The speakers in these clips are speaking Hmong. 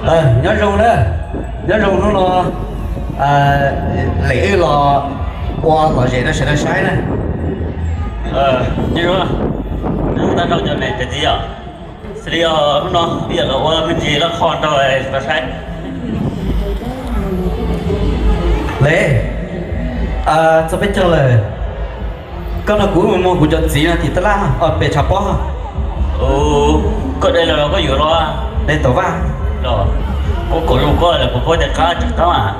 Nyob zoo na, nyob zoo hnub no, Lem wb los ua lom zem rau sawv daws saib na. Nyob zoo, nyob zoo tag nrho cov niam cov txiv os. Xws li os hnub no wb yuav los ua me ntsis loj qhov rau sawv daws saib. Lem, txog peb caug lawm, koj nrog kuv mus muag kuv cov txiv no tim tab laj pem tshav pob. Koj de los los koj yuav los? De tom vaj. Kuv kom lus koj lawm kuv paub tias qab tsis qab mas.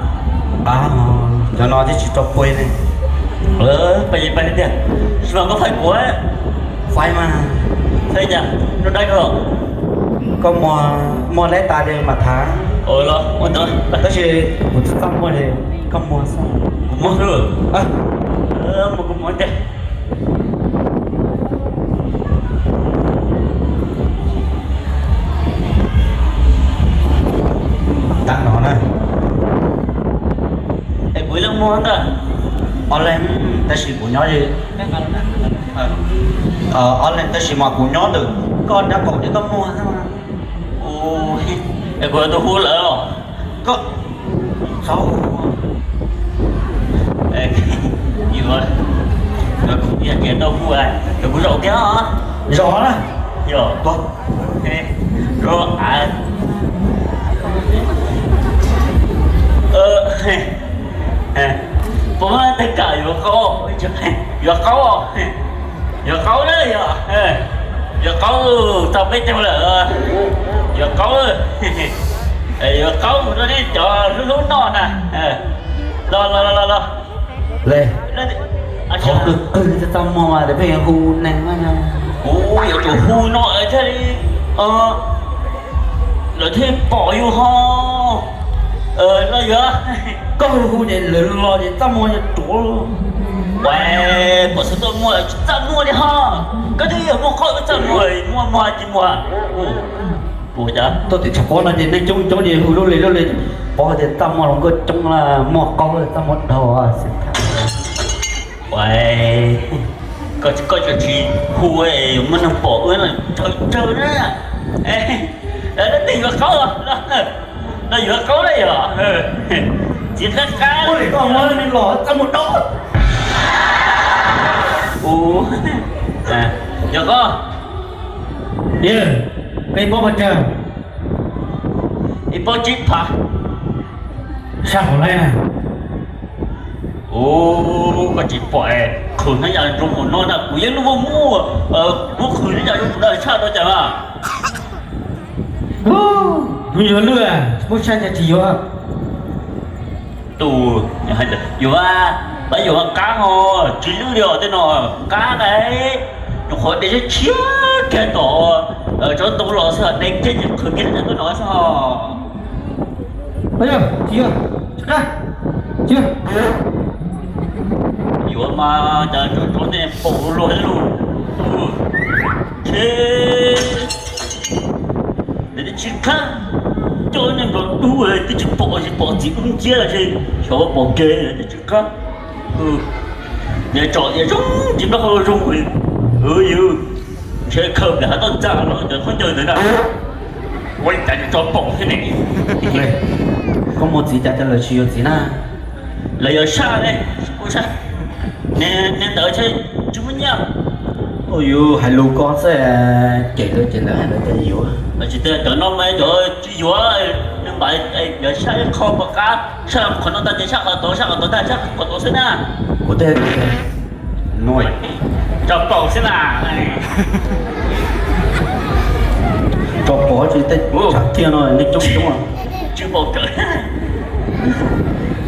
Cov no thiaj tsis tso pua ne. Pab tiag, tsis mas koj faib kuv. Faib mas. Faib cas? Noj dab koj. Koj muag, muag laib tas li mas thav. Los tab sis kuv tsis txaj muag li, koj muag xwb. Kuv muag xwb. Muag kuv muag tiag. Tab no na. Es kuv ib leeg muag ntag. Ob leeg, tab sis kuv nyob, ob leeg tab sis mas kuv nyob ntawm koj dab qaum ces koj muag xwb. Es kuv tus hu lawm os. Koj, yuav, kuv tias tias tau hu, kuv zaum kiag os. Zaum na. Yog, zaum. Puas muaj teeb kam yuav qaub? Yuav qaub, yuav qaub na yog, yuav qaub, tau peb caug lawm, yuav qaub, yuav qaub mus rau nej cov hlub hlub noj na. Los los los los. Le, qhov kawg kawg txaj muag mas pheej hu neeg na. Kuv yuav tsum hu no thiaj li, lawv thiaj pom yus ho. Los yuav, koj hu hu ces lawv los ces txaj muag yuav ruam. Ua, pom xov tooj muag tsis txaj muag li ho. Koj twb yog muaj qaub txaj muag, muaj muag tsis muag. Tuaj tim tshav pob no ces neeg coob coob ces hu lub li lub li, paub tias txaj muag hluas nkauj coob, muaj qaub txaj muag dhau. Ua, koj tsis, koj tsis hu, muaj neeg pom wb no tsawg tsawg na. Leej twg yuav qaub, no yuav qaub na yog. Txiv qab qab, koj muab los txaj muag dhau. Yog koj, peb paub pes tsawg? Ib pob tsib phav. Sab hauv laij na. Koj tsis pom, qhwv hnab yas zoo npaum no na, kuv yeej muaj muaj, muab qhwv hnab yas zoo npaum no tshaj tau cas mas. Hnub yuav lwj, muab tshaj cas tsis yuav. Tus, yuav, pab yuav qab ho, tsis lwj li os tej no, qab na. Nyuam qhuav de tshiab tshiab kiag tom tsob ntoo los xwb, de kiag ces qhwv kiag rau koj no xwb os. Tsis yog, tsis yog, tsis qab, tsis yog. Yuav mas cas tso tso nej paum luag luag lug. Nws twb tsis qab, coj nej nplog dub twb tsis pom, tsis pom txiv dub nciab los xyov pom kev twb tsis qab. Nws tsom tias zoo tsis nplog qhov zoo, yus ntshe khaws nplaim hav toj ntxa los cov khaub ncaws ntawd na. Ua cas tso paum thiab ne. Koj muaj txiv cas cov lawv tsis yuav txiv na? Lawv yuav saj ne, niag ntawd tsis muaj nyiaj. Yus hais lus ko xwb, cem lawv ces lawv hais lawv tias yuav. Tsis tias cov no mas cov tsis yuav, nws mas yuav saj ib qho pom qab, saj qhov no tag ces saj qhov tod, saj qhov tod tag saj qhov tod xwb na. Kuv tej no tso paum xwb na. Tso paum tsis tej tshav tiag no nej coob coob. Tsis paum kawg.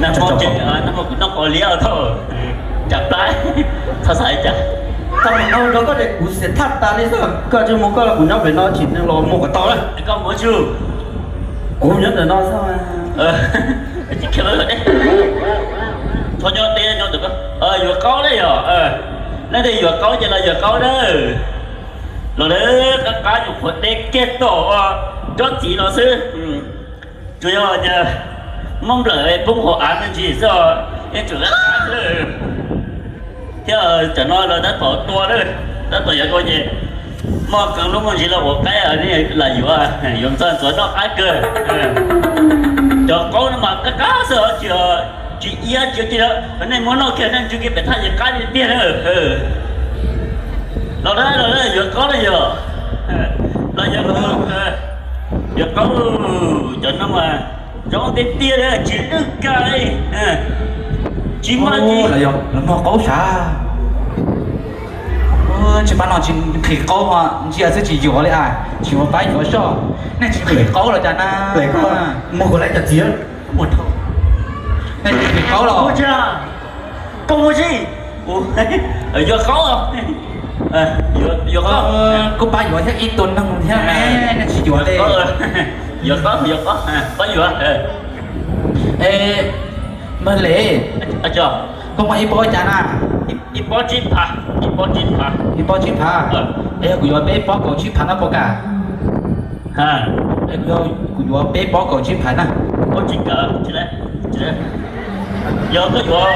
Nag hmo ces nag hmo kuv noj qos liab tau, cas plab, txhob xav li cas. Txog mus no rau koj ces kuv xiam thaj tas li xwb, koj tsis mus koj los kuv nyob pem no tsis los mus kom tau na. Koj mus tsuj, kuv nyob ntawm no xwb. Tsis khiav lawm ne. Txhob nyob teb nyob ntawm ko. Yuav qaub ne yom. Leej twg yuav qaub ces los yuav qaub na. Los lawm qab qab nyuam qhuav de kiag tom tsob txiv los xwb. Tsuas yog tias muab nplawm poob hauv av me ntsis xwb os, yeej tseem qab xwb. Thiab tam no lawv tab tom tua lawm, tab tom yuav tua ces Muaj qee lub muaj ntsis los ua qaib, nej lam yuav, yuav ntxawg ntxuav noj qab kawg. Cov qaub no mas qab qab xwb, tsis, tsis iab tsis, tsis, nej muab noj kiag nej ntsw kiag pem thaj yeej qab tiag tiag na. Los na, los na, yuav qaub na yog, los yog, yuav qaub, cov no mas zoo tiag tiag li, tsis lwj kag li, tsis muaj, los yog muag qaub sav. Tsis pab no tsis nqhis qaub ho ntsia xwb tsis yuav li as, tsis ua pab yuav soj. Nej tsis nqhis qaub los cas na? Muag kuv lawv cov txiv, nej tsis nqhis qaub los? Koj muaj tsi? Yuav qaub, yuav qaub. Kuv pab yuav thiab ib tug neeg thiab ne, nej tsis yuav li. Yuav qaub, yuav qaub, pab yuav. Es, Npawg Lis, koj muaj ib pob cas na? Ib pob tsib phav, ib pob tsib phav. Ib pob tsib phav. Es yog kuv yuav peb pob kaum tsib phav no puas kam? Es yog kuv yuav peb pob kaum tsib phav na? Ua tsis kam, tsis, yog koj yuav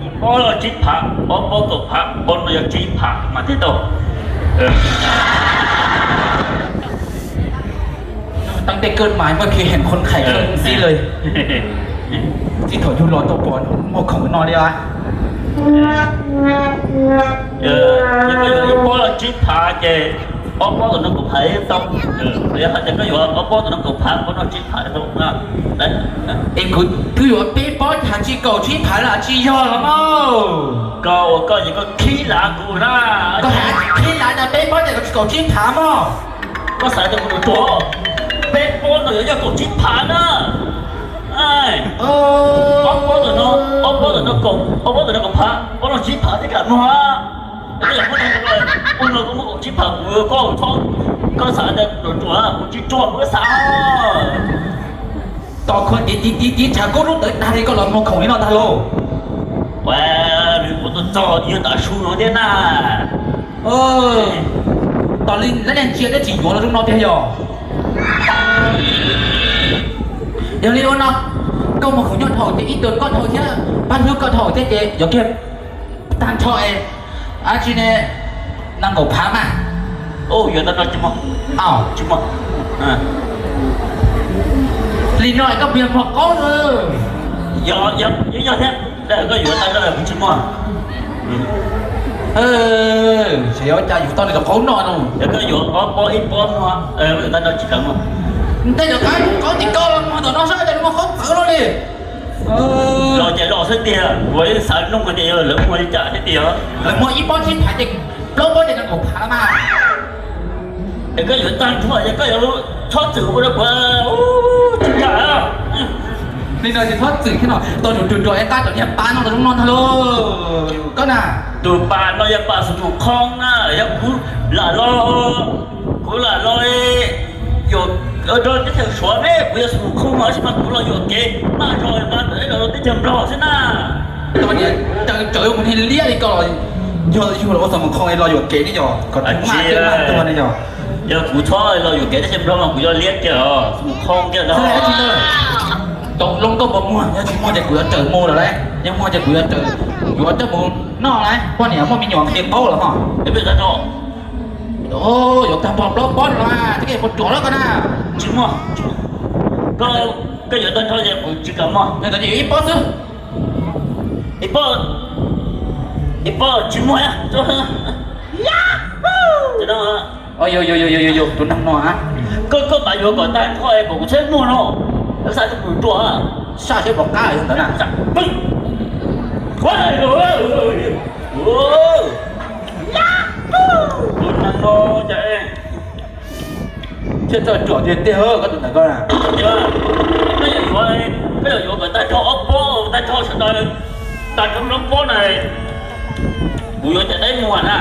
ib pob tsib phav, ob pob kaum phav, pob no yog tsib phav mas thiaj tau. Tau tej kawg mas muaj khi heem khon khais kawg xib lawm. Txij thaum yug los tau pom muag khoom no li as. Yog koj yuav ib pob tsib phav ces ob pob tom no kaum phav tau. Yog hais tias koj yuav ob pob tom no kaum phav, pob no tsib phav tau. Es kuv twb yuav peb pob cas tsis kaum tsib phav los tsis yog los mog? Koj ua koj ces koj khib lav kuv na. Koj hais khib lav no peb pob ces tsis kaum tsib phav mog. Koj xav tias kuv ruam ruam, peb pob no yuav yog kaum tsib phav na. Ob pob tom no, ob pob tom no kaum, ob pob tom no kaum phav, pob no tsib phav thiaj kam muag. Koj yog muab no, ua no koj muab kaum tsib phav kuv, koj txhob, koj xav tias ruam ruam kuv tsis tsuag kuv xav. Tos kho tiv tiv tiv tiv tshav kub lub tawv tag li koj los muag khoom li no tag lauj. Ua, nws kuv tuaj txog yog tav su no thiab na. Tos li lab niag ntsia neb tsis yuav los zoo no tiag yog. Yog li ua no, koj muag khoom nyob dhau ces ib tug koj dhau thiab, pab hlub koj dhau thiab ces yuav kiag tag nrho es, ab tsi ne, nees nkaum phav mas. Yuav tag nrho tsis muag, tsis muag. Li no es koj puas yog muag qaub? Yog, yog thiab, koj yuav tag nrho kuv tsis muag. Ces yuav cas yuav tau li cov qaub no no. Yog koj yuav ob pob ib pob muag, tag nrho tsis kam muag. Ntej cov qaub, qaub tim koj los muag tom no saib cas muag qaub txawv luaj li. Los ces los xwb tiag, kuv xav nug tias yog lawv muag li cas thiab tiag. Lawv muag ib pob tsib phav ces plaub pob ces nees nkaum phav mas. Es koj yuav tag nrho ces koj yuav txhob txwm ua rau kuv tsis kam. Li no ces txhob txwm thiab no, tau tus ruam ruam es qab cov niag pab no los zoo no ntag lauj. Koj na, tus pas no yog pas xus mus khoo na, yog kuv lam los, kuv lam los yuam, rau teb chaws Suav ne, kuv yog xus mus khoo mas tab sis mas kuv los yuam kev maj zog mas tawm los teb chaws Nplog xwb na. Tau niam, tawm tsawv mus niag liab li koj los, yog yug los ua xus mus khoo los yuam kev ne yog kom maj thiab maj tuag ne yog. Yog kuv txhob los yuam kev teb chaws Nplog mas kuv yuav liab kiag os, xus mus khoo kiag ntag. Tau loo koj puas muag, yog tsis muag ces kuv yuav raws mus lawm lauj, yog muag ces kuv yuav raws, yuav coj mus noj lauj, poj niam muaj me nyuam nqhis qaub lawm ho. Yuav tag nrho, yuav tag nrho plaub pob no mas, tib kej puas ruam lawm koj na. Tsis muag, koj yuav tag nrho ces kuv tsis kam muag. Yog tau ces yuav ib pob xwb. Ib pob, ib pob tsis muag. Yog, yog, yog, tus neeg no a. Koj, koj mam yuav kom tag nrho kom kuv thiaj muag no. Xav tias kuv ruam, saj siab pom qab ntawd na. Tus neeg no cas thiaj txawj ruam tiag tiag koj tus ntawd koj na. Koj yuav, koj yuav kom tag nrho ob pob, tag nrho sawv daws, tag nrho ob pob na, kuv yuav cov dab muag na.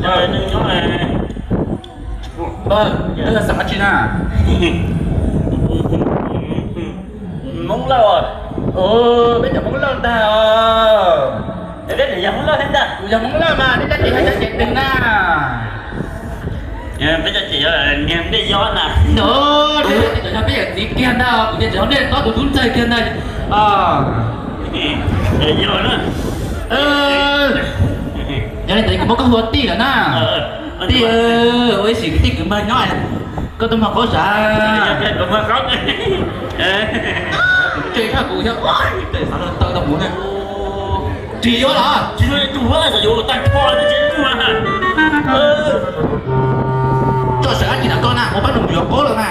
Nws nyob, koj xav tsi na? Hmoob Lauj, peb cov Hmoob Lauj ntag. Peb yog Hmoob Lauj thiab ntag. Kuv yog Hmoob Lauj mas, nej cov ces yog cov ces twg na? Peb cov ces yog niag Nplij Yob na. Peb yog txiv kiag ntag, kuv ces txiv Nplij Tob tus tub ntxawg kiag ntag. Yog na. Yog li ntawd kuv muab koj hu ua tij lawm na. Tij, ua ib sim tij kwv mag nyob, koj tuaj mag qaub sav. Tsev thaj kuv xyov, tes xav los taw tau mus na. Tsis yuav los tsis yuav, tsis yuav tag nrho tsis yuav. Tso sawv dab tsi ntawm koj na, ua pab nus yuav qaub los mas.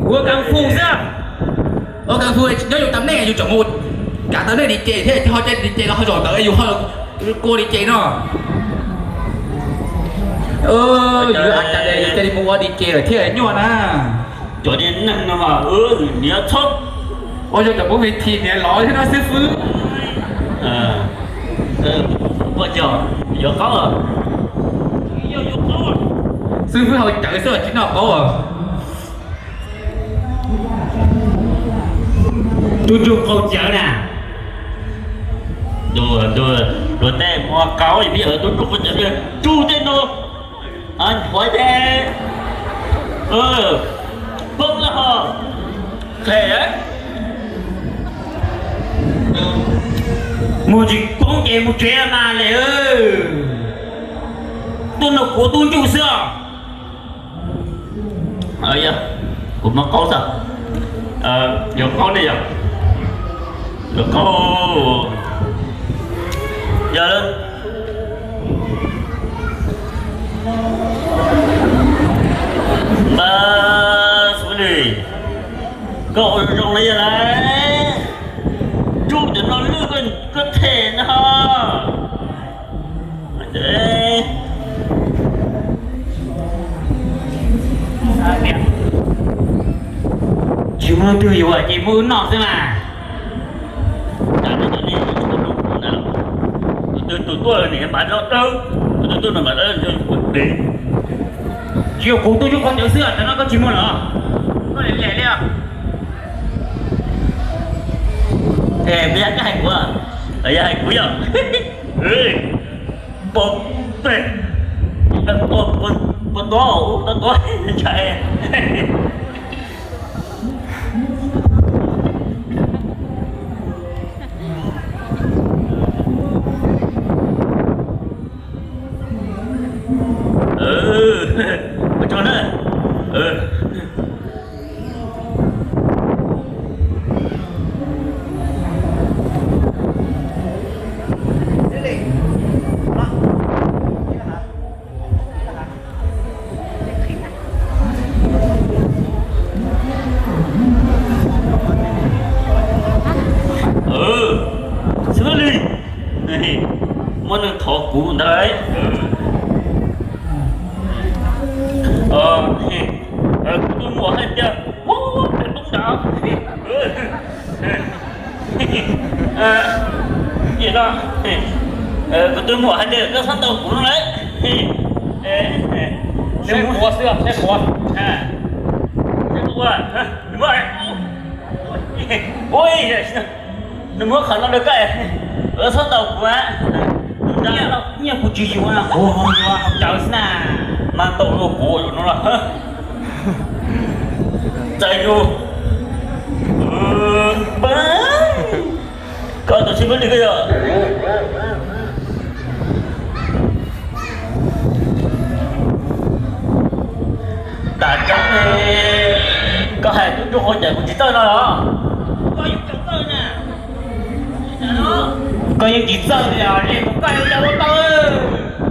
Ua kung fu xwb. Ua kung fu nyob yus tam nej yus tseem mus kav tau nej di ce thiab ho caij di ce los ho zaum ntawd yus ho kua di ce no. Yus a cas yus cia li mus ua di ce lawm thiaj nyuaj na. Cov niag neeg no mas niam txhob ua yog cov pub me thi niam lov thiab no xib fwb. Yuav qaub, xib fwb hau cawv xwb tsis noj qaub. Tub ntsuj qaub cawv na. Luag tej mus qaub tub ntsuj qaub cawv, tsuj tej no, nchuav tej, poob lawm ho, qhes. Mus tsis poob ces mus tsev mas le. Tuaj nrog kuv tub ntsuj xwb os. Kuv muab qaub xwb. Yuav qaub ne yom? Yuav qaub. Yog lawm. Npawg Xub Lis, koj ua zoo li yog lawm. Tsuj cov no lwj koj them no. Tsis muaj leej twg yuav ces muab wb noj xwb mas. Tus twg tus tuaj niam npam dawb, tus twg tuaj niam npam dawb, tsis yog kuv tub ntsuj qaub cawv xwb, cov no koj tsis muag los? Koj liam liam li. Es yog koj hais kuv, yog hais kuv yog. Pos pes, pos tuav, tuav tuav ntshai. Ua tsaug na. Xib Fab Lis, muaj neeg thov kuv ntag. Kuv twb muaj hais tias, ub, peb tub nrad. Kuv twb muaj hais tias koj txhob ntaus kuv no lawm. Saib kuv xwb, saib kuv. Saib kuv, nws muab, ui, nws muab qhov no rau koj, koj txhob ntaus kuv. Nyiaj kuv tsis yuav, kuv yuav haus cawv xwb na. Mas ntaus rau kuv no los. Txais yus. Koj tus Xib Fab Lis koj yog. Tam sim no koj hais tub ntsuj qaub cawv kuv tsis txawj no los? Koj yeej tsis txawj li os, li mus koj yuav ua tau.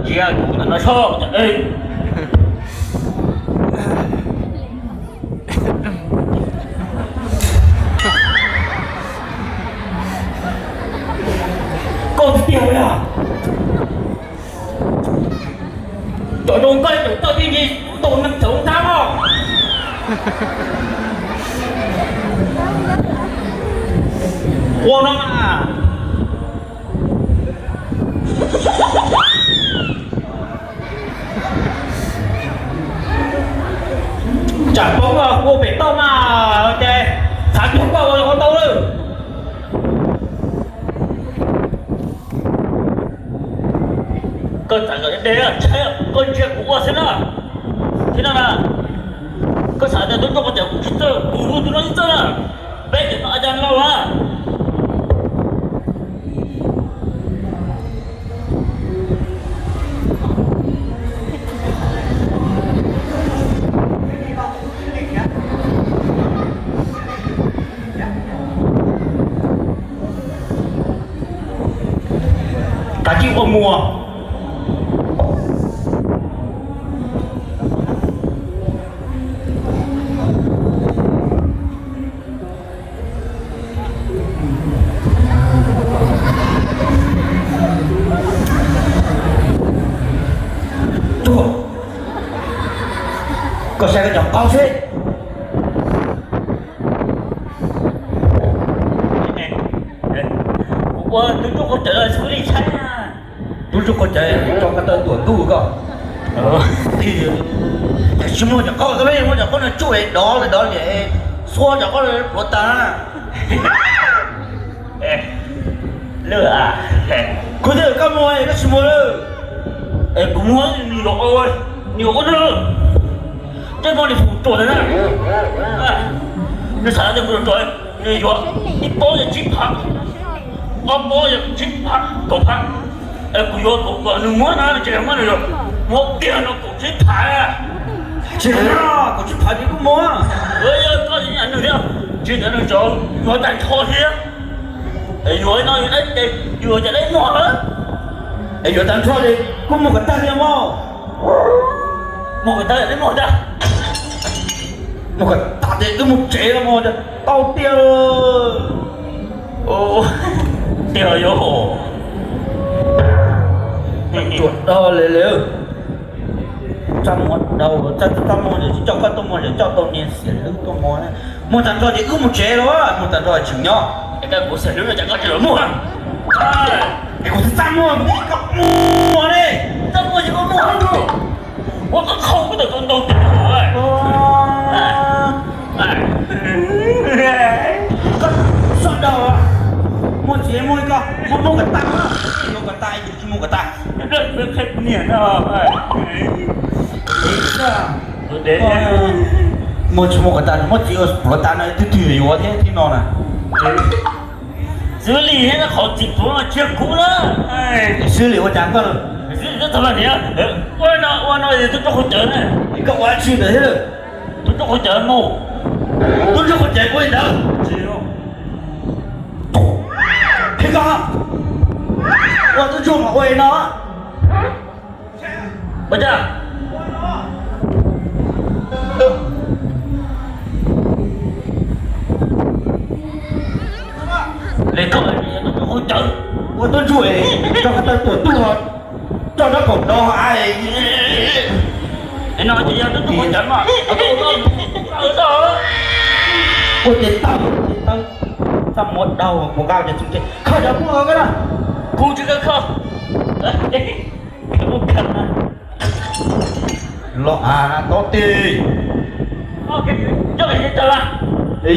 Tsis yog kuv ntawm no soj. Koj tiag tiag. Cov zoo nkauj cov txawj thiaj li ntaus neeg txawv ntag os. Ua no mas. Tsam poob ua pem toj mas ces xav cuag koj ua tau lawm. Koj txav kom deb deb, koj ntsia kuv ua xwb na. Thiab no na, koj xav tias tub ntsuj qaub cawv kuv tsis txawj, kuv tus no tsis txawj na. Peb cov no a cas no a. Saib koj cov qaub seb. Kuv ua tub ntsoj qaub cawv xwb li saib na. Tub ntsoj qaub cawv, tso koj taw tuam ntuj koj. Tsis muaj cov qaub, muaj cov qaub no tsuj es dov li dov li, xuas cov qaub pluav tas. Lwm, kuv twb koj muag koj tsis muag lawm. Es kuv muag nws yuav, nws yuav ua na. Tej muag nws fum ruam ntawd na. Nws xav tias kuv ruam, nws yuav ib pob yog tsib phav, ob pob yog tsib phav, kaum phav. Es kuv yuav kom nws muab na, ces muab nws yuav, muab tiag no kaum tsib phav. Tsis, kaum tsib phav ces kuj muag. Yog koj nyiam nws thiab, tsis ntawd nws tseem yuav tag nrho thiab. Es yuav no yus dab ces yus yuav cov dab muag lawm. Es yuav tag nrho ces kuj muag kom tag li mog. Muag kom tag li mog ntag. Muag kom tag ces wb mus tsev los mog, tau tiag. Tiag yog tsuas dog li li. Txaj muag dau, txaj muag ces tsis coj koj tuaj muag, coj tau niag xiam hlwb tuaj muag. Muag tag nrho ces wb mus tsev los, muag tag nrho tseem nyob. Es kuv xiam hlwb no cas koj tsis muag? Es kuv txaj muag, koj muag li. Txaj muag ces koj muag. Ua koj khau koj tawm ntau ntau tiag. Koj soj dau, muag txiv muag li koj, muag kom tag, muag kom tag, tsis muag kom tag. Muag tsis muag kom tag, muab txiv ua pluav tas no twb twg yuav thiab thib no na. Xws li thiab qhov txiv pluav no tsis yog kuv na. Xws li ua cas koj, ua no ua no tub ntsoj qaub cawv na. Koj ua dab tsi ntawd thiab lawm? Tub ntsoj qaub cawv mus. Tub ntsoj qaub cawv ua li ntawd. Qhia koj, ua tub ntsoj mas ua li no. Ua cas? Li koj tub ntsoj qaub cawv, ua tub ntsoj es tso koj taw tuam ntuj, tso rab kaum dov av. No ces yog tub ntsoj qaub cawv mas. Ua ces tawg, ua ces tawg. Txaj muag dau, mus nqa ces txus ces kho cov muag koj na. Kuv tsis kho. Los av tob tig.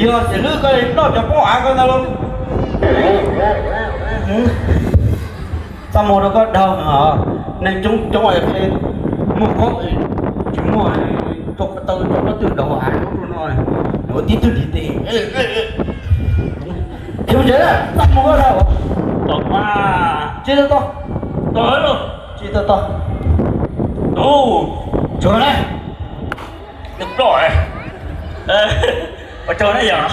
Yog xiam hlwb koj noj cov poob av koj ntag lauj. Txaj muag rau koj daug, neeg coob coob muag qaub tsis muaj, rau koj taw rau koj twm daug av rau no, ua tib tug ntiv tes. Txaj muag koj daug. Tsis tau, tsis tau, tsuav na. Ua tsaug na yog,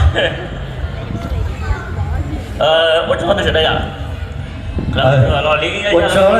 ua tsaug na yog, ua tsaug.